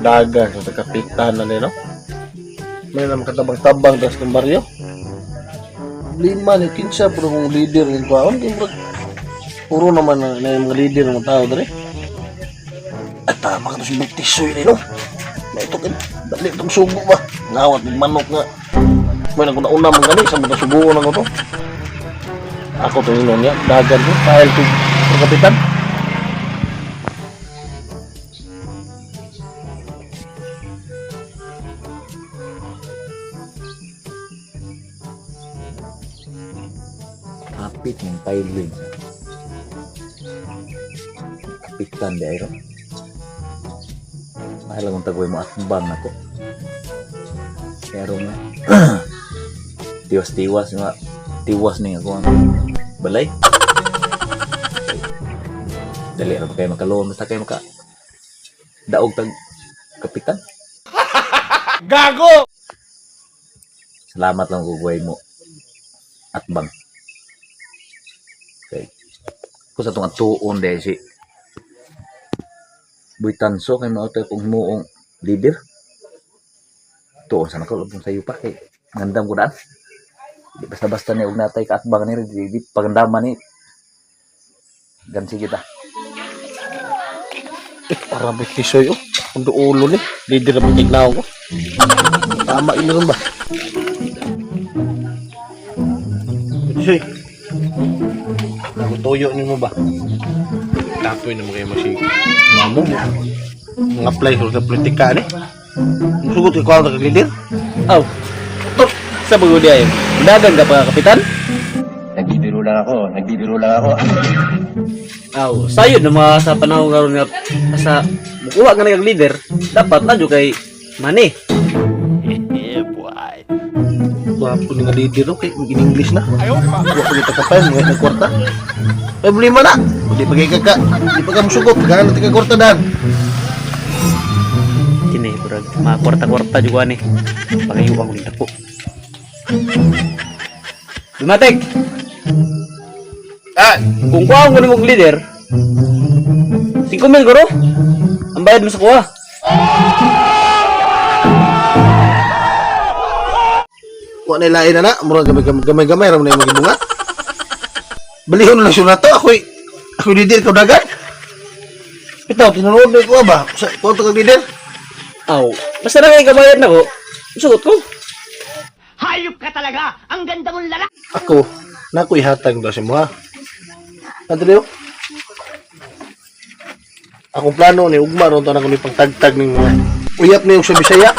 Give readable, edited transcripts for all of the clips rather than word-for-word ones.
Dagan sa kapitan na nino. May naman katabang-tabang das ng baryo. Lima ni kinsa pero kung leader ng kwaon kay murag puro naman na yung mga leader ng tao dre. At tama ka to si Buktisoy nino. Na ito kay dali itong sugo ba. Ngawat ng manok nga. May nang una man gani sa mga subuon na ko to. Ako to yun niya, dagan ko, file to kapitan. Kapit ng pailin. Kapitan di ay ro. Mahal akong tagoy mo at bang ako. Pero nga, tiwas-tiwas nga, tiwas ni ako ang balay. Dali ra ba kayo makaluom, basta kayo maka daog tag kapitan. Gago! Salamat lang kukuhay mo at bang. Okay. Kung sa itong atuon dahil si Boy Tanso kay mao tayo kung muong leader. Tuon sa nako lubong sayo pa kay ngandam ko daan. Di basta-basta ni og natay kaatbang ni di, di pagandaman ni. Gansi kita. Eh, para Buktisoy oh. Ang duulo ni. Leader na tignaw ko. Tama yun rin ba? Buktisoy. Nagutuyo ni mo ba? Tapoy naman kayo masig. Mamo mo. Mga apply sa politika ni. Musugot kay kuha ka leader. Aw, to, sa bagudi ay, dagan ka pa kapitan? Nagbibiro lang ako, nagbibiro lang ako. Aw, sayo na mga sa panahon karon nga sa mukuha nga nag leader, dapat na jud kay mani. Gwapo ni nga leader oh, kay in English na. Ayaw pa. Wa ko ni takapay mo ng kwarta. May problema na. Di pa kay kaka, di pa ka musugot, gana ti ka kwarta dan. Kini murag mga kwarta-kwarta jud ani. Pangayuan ko nito po. Dumating. Ah, Kung kuha ko nimong leader, 5,000 guro. Ang bayad mo sa kuha. Wa na ilain na na, murag gamay gamay ra man na imong gibunga. Balihon lang siya na to, ako'y ako'y leader ko dagan. Bitaw tinuod na ko ba? Sa ko to kag leader. Aw, basta na kay kabayad na ko. Sugot ko. Hayop ka talaga! Ang ganda mong lalaki! Ako, nako ihatag daw sa mga. Andreo. Akong plano ni ugma ron to na ko ni pagtagtag ning mga uyap ni sa Bisaya.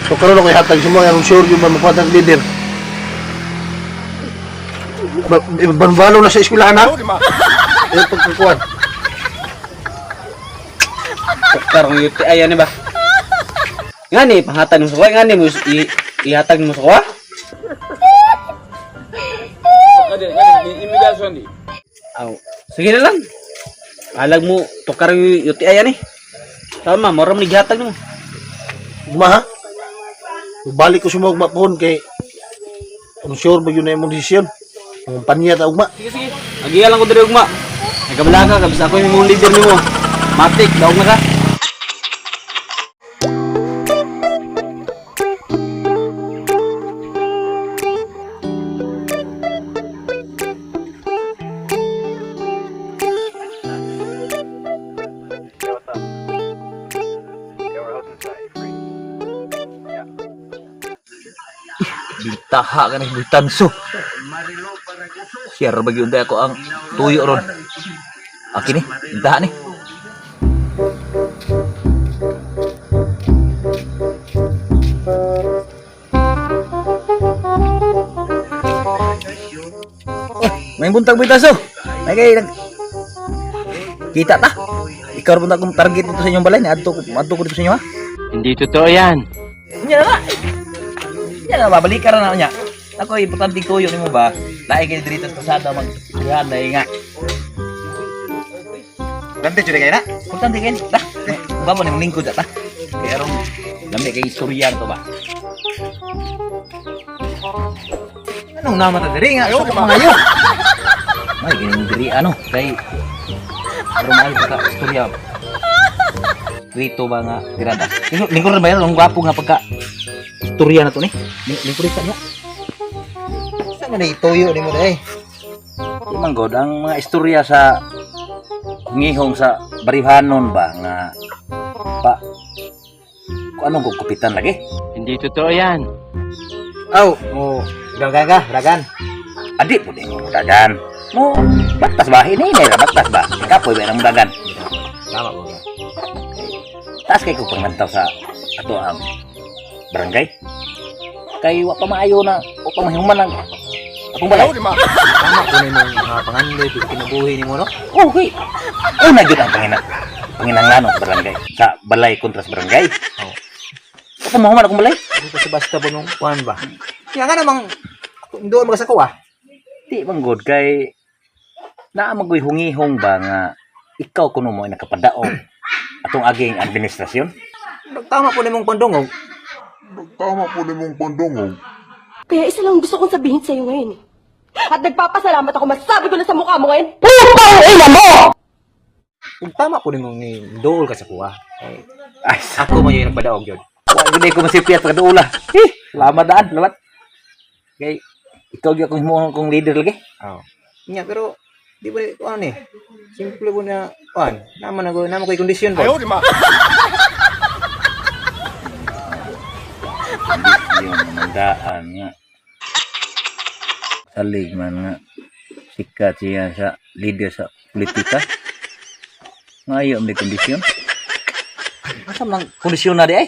So karon ako ihatag sa mga aron sure yung ba makuha tag leader. Banvalo na sa eskwelahan ha. Eh pagkukuan. Karong UTI ani ba? Ngani panghatag mo sa kuha, ngani mo ihatag mo sa kuha? Aw, sige na lang. Alag mo tukar yung UTI ani. Tama, mura mo ni gihatag nimo. Ugma ha. Balik ko sa mga ugma pohon kay I'm sure ba yun na imong desisyon. Ang panya ta ugma. Sige sige. Agiya lang ko diri ugma. Nagkabala ka, kabisa ako yung imong leader nimo. Matik, daog na ka. Bitaha ka ni Boy Tanso. Share bagi unday ako ang tuyo ron. Akin ni, bintaha ni. Oh, may buntag Boy Tanso. May kay nag kita ta. Ikaw ra punta akong target dito sa inyong balay ni adto adto ko dito sa inyo ha. Hindi totoo yan. Nya na. Nya na babalik ka ra na niya. Ako importante tuyo nimo ba? Lahi kay diri sa pasada mag dai nga. Importante jud kay na. Importante kay ta. Ba mo nimong lingkod ta. Kay aron lami kay istorya to ba. Anong nama ta diri nga? Ayo mga ayo. May gining diri ano kay Pero maayo ka istorya. Rito ba nga tirada? Lingkod lingkod ba yan? Ang gwapo nga pagka istorya na to ni. Lingkod ka niya. Saan man ituyo ni mo dai? Di man god ang mga istorya sa ngihong sa barihanon ba nga pa kung anong kukupitan lagi. Hindi totoo yan. Aw, mo dagan ka, dagan. Adi po din mo dagan. Mo batas ba hinay ra batas ba? Kapoy ba nang dagan? Tama mo ka. Taas kay ko panglantaw sa ato ang barangay. Kay wa pa maayo na wa pa mahihuman ang akong balay. Tama ko ni mong mga pangandoy pag kinabuhi nimo no. Okay. Una gyud ang panginahanglan sa barangay. Sa balay kontra sa barangay. Oo. Wa pa mahuman akong balay. Di pa sa basta po nung kuan ba. Kaya nga namang doon mo sa kuha. Di man good kay naa magoy hungihong ba nga ikaw kuno mo ay nakapadaog atong aging administrasyon. Tama po nimong pandungog. Tama po nimong pandungog. Kaya isa lang gusto kong sabihin sa'yo ngayon eh. At nagpapasalamat ako, masabi ko na sa mukha mo ngayon. Kung tama po nimong dool ka sa kuha. Eh, Ay, ako man yung nagpadaog yun. wa gyud ko masipyat pagkaduula. Eh, salamat daan, salamat. Kay ikaw gyud akong himuon kong leader lagi. Oo. Nya pero di ba kuan ni? Simple po na kuan. Naman ako, naman ko'y kondisyon po. Yung mandaan nga. Salig man nga sikat siya sa leader sa politika. Ngayon may kondisyon. Asa man kondisyon na di ay?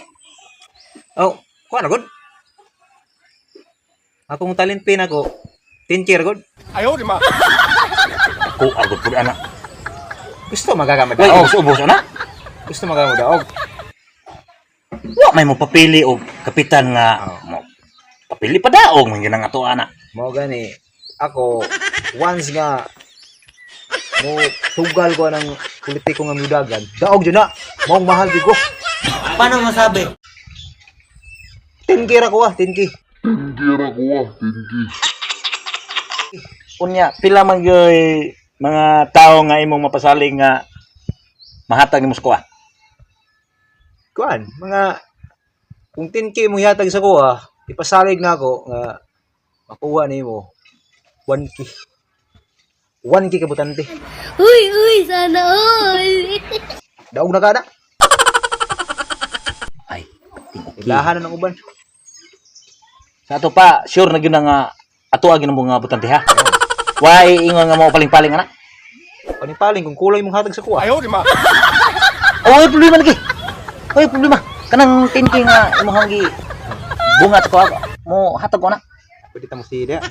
Oh, kuan na good. Akong talent pin ako. 10K ra good. Ako agad pud ana. Gusto magagamad Way daog. ubos ubos ana. Gusto magagamad daog. Wa may mo papili og kapitan nga mo papili pa daog man gyud ang ato ana. Mao gani ako once nga mo tugal ko ng politiko nga miudagan. Daog jud na. Maong mahal gyud ko. Paano masabi? 10K ra ko ah, 10K. Tinggi ra ko ah, tinggi. Unya pila man gyud mga tawo nga imong mapasalig nga mahatag nimo sa kuha. Kuan, mga kung 10K mo yatag sa kuha, ipasalig na ako nga makuha nimo 1K. 1K kabutante. Uy, uy, sana all. Daog na kada. Ay, Ilahan na ng uban. Sa ato pa, sure na gyud na nga ato gyud mo nga butante ha. Why ingon nga mo paling-paling ana? Panipaling kung kulay mong hatag sa kuha. Oh, ay problema lagi. Ay problema. Kanang 10K nga imong gi bunga ko ako. Mo hatag ko na. Pwede ta mo siya.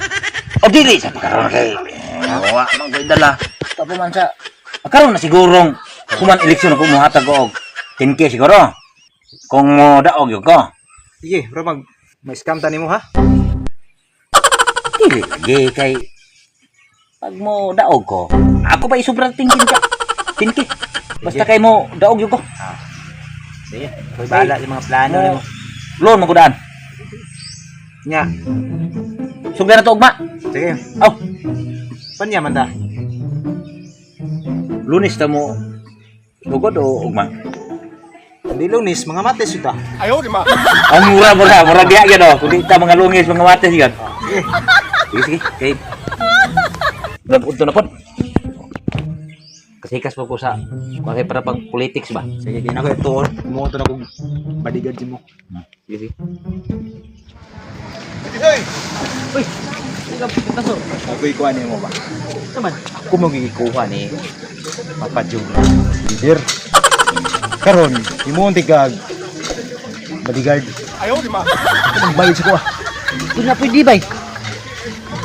O dili sa pagkaroon kay wa man ko'y dala. Tapo man sa pagkaroon na sigurong human eleksyon ako mo hatag ko og 10K siguro. Kung mo daog yun ko. Sige, bro mag may scam ta nimo ha. Dili lagi kay pag mo daog ko, ako pa isubrang 10K ka. 10K. Basta kay mo daog yun ko. Sige, koy bahala sa mga plano nimo. Loan mo ko daan. Nya. Sugdan na to ugma. Sige, Aw, panya man ta. Lunes ta mo sugod o ugma? Hindi Lunes, mga Mates yun ta. Ang mura mura mura diya gyud oh. Kundi ta mga lungis mga mates gyud. Sige sige kay Nagudto na pod. Kasikas po ko sa kasi para pang politics ba. Sige, kaya ako ito. Mo to na kong bodyguard mo. Sige sige. Ako'y kuha nimo ba? Naman. Ako mo gikuha ni Papa Jung. Leader. Karon, imo ang tigag bodyguard. Ayaw di ma. Magbayad sa kuha. Hindi na pwede bay.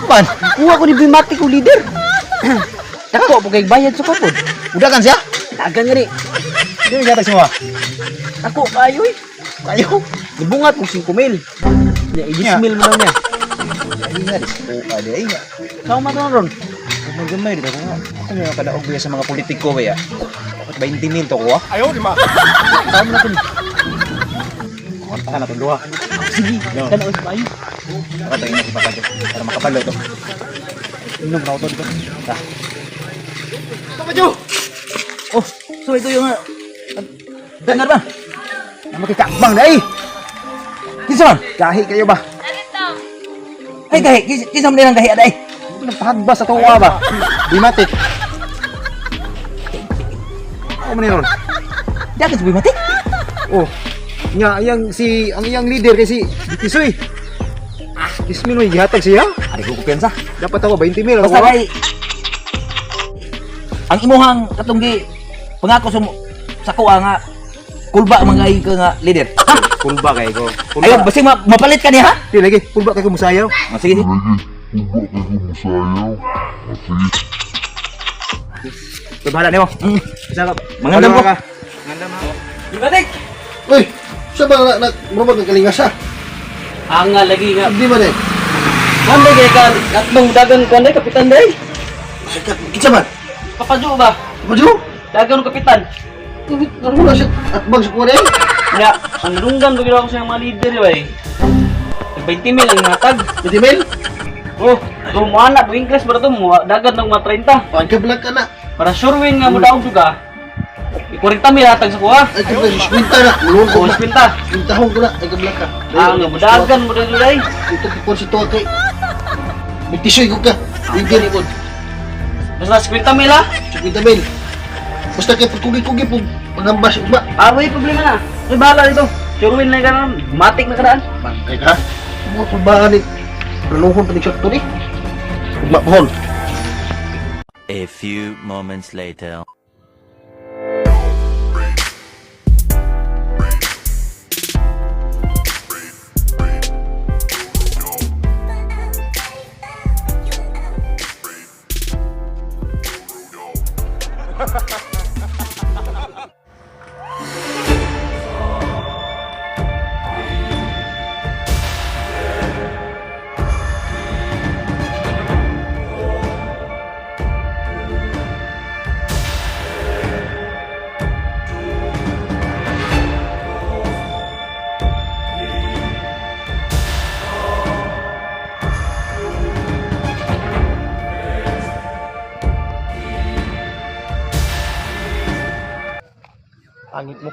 Man, kuha ko ni Bimatic ko leader. Dako po kay bayad sa kapod. Udagan siya. Dagan nga ni. Hindi na sa kuha. Ako kayo eh. Kayo. Nibungat ko 5 mil. Ya, 10 mil mo lang niya. Ay nga, dis ko ka di ay nga. Sao man ron? Kung magamay dito ko. Ako nga kadaog ba sa mga politiko ba ya. Dapat 20 mil to ko ah. Sao man na Konta na tong duha. Sige, kana sa bayo. Dapat tayo na si Papa Jung para makabalo to. Inom na ako to dito. Ta. Oh, so ito yung dangar ba? Namo kay kaakbang na eh. Kinsa man? Gahi kayo ba? Ay gahi, kinsa man nilang gahi aday? Nagpahagba sa tuwa ba? Bimatik. Ako man ron. Dagan sa Bimatik. Oh. Nya iyang si ang iyang leader kay si Tisoy. Ah, 10 mil may gihatag siya. Ari ko kumpiyansa. Dapat ako 20 mil. Basta Ako, kay ang imuhang katong gi pangako sa kuha nga kulba man kay ka nga leader. Ha? Kulba kay ko. Ayaw, basta mapalit ka niya ha? Di lagi, kulba kay ko musayaw. Oh, sige, sige. Lagi, kulba kay ko musayaw. Ah, sige. So, bahala nimo. Isa ka. Mangandam ko. Ka. Bimatik! Uy, sa ba na murag nagkalinga siya? Anga lagi nga. Hindi man eh. Kuan day kay ka atbang dagan kuan day kapitan day. Sikat, kinsa man? Papa Joe ba? Papa Joe? Dagan kapitan. Wala siya atbang sa kuwan eh. Nga, ang nadunggan ko ginawa ko sa mga leader bay. 20 mil ang natag. 20 mil? Oh, tumuana po English ba ito? Dagan ng mga 30. Pagka-vlog ka na. Para sure win nga mo daog juga. 40 mil hatag sa kuha. Ay, ka-vlog, 50 na. Mulungon ko O, na. 50. Pintahon ko na. Ay, ka-vlog ka. Ah, nga, mudagan mo dito day. Ito ko sa tuwa kay. May tisoy ko ka. Leader ko. Basta 50 mil ha. 50 mil. Basta kay pagkugi-kugi po. Pagambas, ugma. Ah, may problema na. May bahala dito. Sure win na ka Matik na karaan. Bantay ka. Mga kulbaan ni. Planuhon pa ni Sakto ni. Ugma pohon. A few moments later. Pangit mo.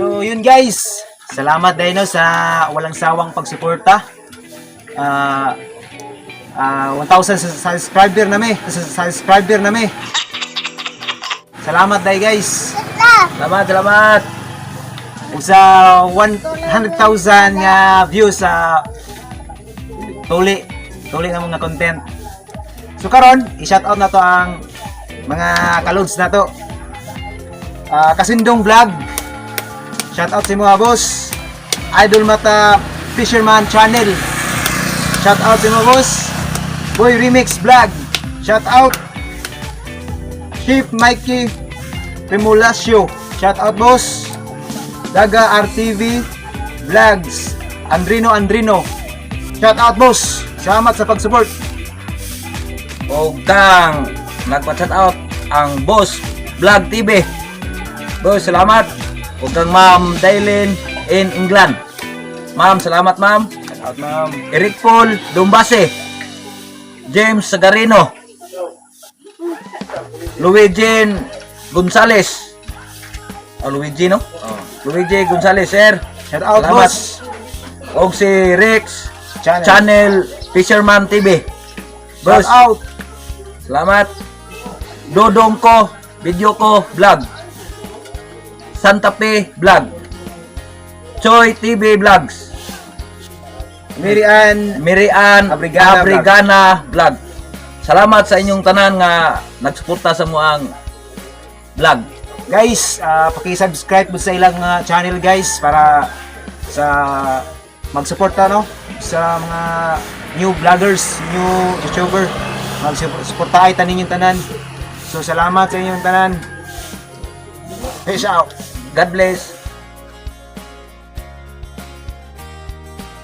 So yun guys, salamat Dino sa walang sawang pagsuporta. Ah 1,000 subscriber na mi, subscriber na mi. Salamat dai guys. Salamat, salamat. Ug sa 100,000 nga views sa tuli tuli na mga content. So karon, i-shout out na to ang mga kalods na to. Ah, Kasindong Vlog. Shout out sa mga boss. Idol Mata Fisherman Channel. Shout out sa mga boss. Boy Remix Vlog. Shout out Chief Mikey Remulacio. Shout out boss. Daga RTV Vlogs. Andrino Andrino. Shout out boss. Salamat sa pag-support. Og kang nagpa-shout out ang Boss Vlog TV. Boss, salamat. Ug kang Ma'am Daylin in England. Ma'am, salamat ma'am. Shout out ma'am. Eric Paul Dumbase. James Sagarino. Luigi Gonzales. Oh, Luigi no? Oh. Luigi Gonzales, sir. Shout out Salamat. boss. Og si Rex Channel. Channel Fisherman TV. Shout Boss, out. salamat. Dodong ko, video ko, vlog. Santa Fe Vlog. Choi TV Vlogs. Mary Ann Mirian Abrigana Abrigana, Vlog. Salamat sa inyong tanan nga nagsuporta sa muang vlog. Guys, paki-subscribe mo sa ilang channel guys para sa mag-suporta no sa mga new vloggers, new YouTuber. Mag-suporta ay tanin yung tanan. So salamat sa inyong tanan. Peace out. God bless.